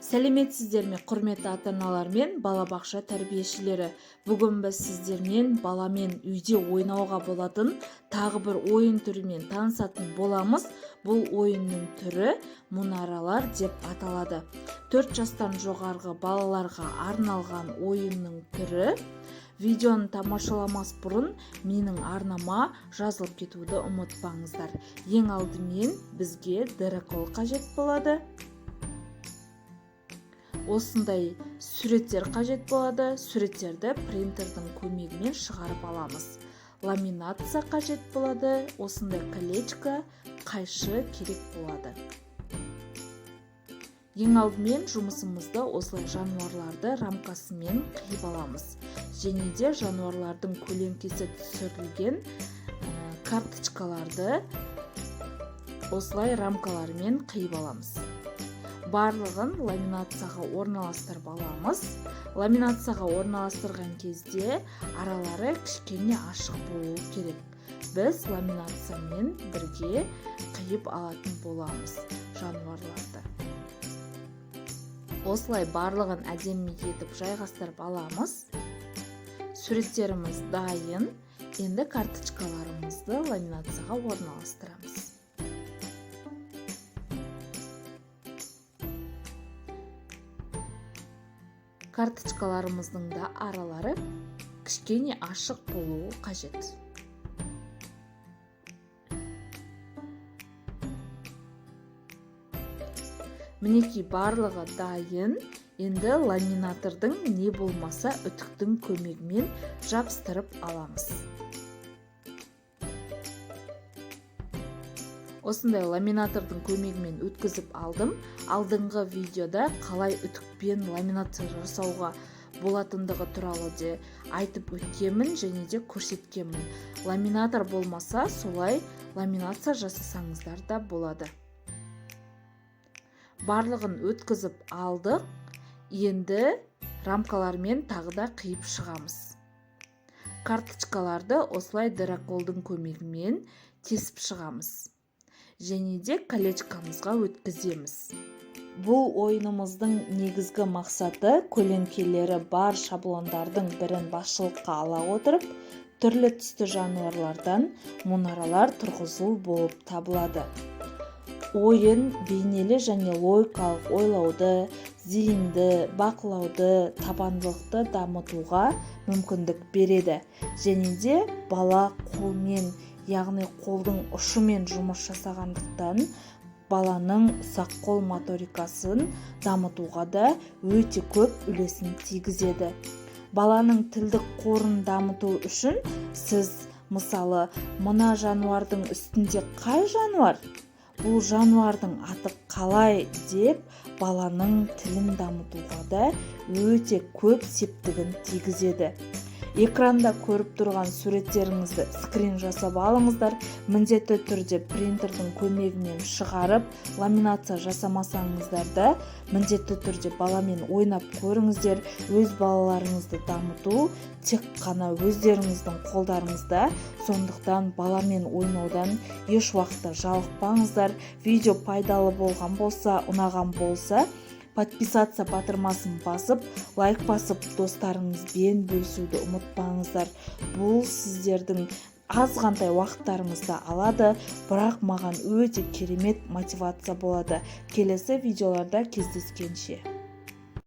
Сәлеметсіздер ме, құрметті ата-аналар мен балабақша тәрбиешілері! Бүгін біз сіздермен баламен үйде ойнауға болатын тағы бір ойын түрімен танысатын боламыз. Бұл ойынның түрі мұнаралар деп аталады. 4 жастан жоғарғы балаларға арналған ойынның түрі. Видеоны тамашаламас бұрын менің арнама жазылып кетуді ұмытпаңыздар. Ең алдымен бізге дырокол қажет болады. Осындай суреттер қажет болады. Суреттерді принтердің көмегімен шығарып аламыз. Ламинация қажет болады. Осындай колечко, қайшы керек болады. Ең алдымен жұмысымызды осылай жануарларды рамкасымен қиып аламыз. Және де жануарлардың көлеңкесі түсірілген карточкаларды осылай рамкалармен қиып аламыз. Барлығын ламинацияға орналастырып аламыз. Ламинацияға орналастырған кезде аралары кішкене ашық болуы керек. Біз ламинациямен бірге қиып алатын боламыз жануарларды. Осылай барлығын әдемі етіп жайғастырып аламыз. Суреттеріміз дайын. Енді карточкаларымызды ламинацияға орналастырамыз. Карточкаларымыздың да аралары кішкене ашық болуы қажет. Мінекей, барлығы дайын. Енді ламинатордың не болмаса үтіктің көмегімен жабыстырып аламыз. Осындай ламинатордың көмегімен өткізіп алдым. Алдыңғы видеода қалай үтікпен ламинация жасауға болатындығы туралы де айтып өткенмін және де көрсеткенмін. Ламинатор болмаса, солай ламинация жасасаңыздар да болады. Барлығын өткізіп алдық. Енді рамкалармен тағы да қиып шығамыз. Карточкаларды осылай дыроколдың көмегімен тесіп шығамыз. Және де колечкамызға өткіземіз. Бұл ойынымыздың негізгі мақсаты көлеңкелері бар шаблондардың бірін басшылыққа ала отырып, түрлі түсті жануарлардан мұнаралар тұрғызу болып табылады. Ойын бейнелі және логикалық ойлауды, зейінді, бақылауды, табандылықты дамытуға мүмкіндік береді. Және де бала қолмен, яғни қолдың ұшымен жұмыс жасағандықтан баланың ұсақ қол моторикасын дамытуға да өте көп үлесін тигізеді. Баланың тілдік қорын дамыту үшін сіз, мысалы, мына жануардың үстінде қай жануар? Бұл жануардың аты қалай деп баланың тілін дамытуға да өте көп септігін тигізеді. Экранда көріп тұрған суреттеріңізді скрин жасап алыңыздар. Міндетті түрде принтердің көмегімен шығарып, ламинация жасамасаңыздар да, міндетті түрде баламен ойнап көріңіздер. Өз балаларыңызды дамыту тек қана өздеріңіздің қолдарыңызда. Сондықтан баламен ойнаудан еш уақытта жалықпаңыздар. Видео пайдалы болған болса, ұнаған болса, подписаться батырмасын басып, лайк басып, достарыңызбен бөлісуді ұмытпаңыздар. Бұл сіздердің азғантай уақыттарыңызды алады, бірақ маған өте керемет мотивация болады. Келесі видеоларда кездескенше.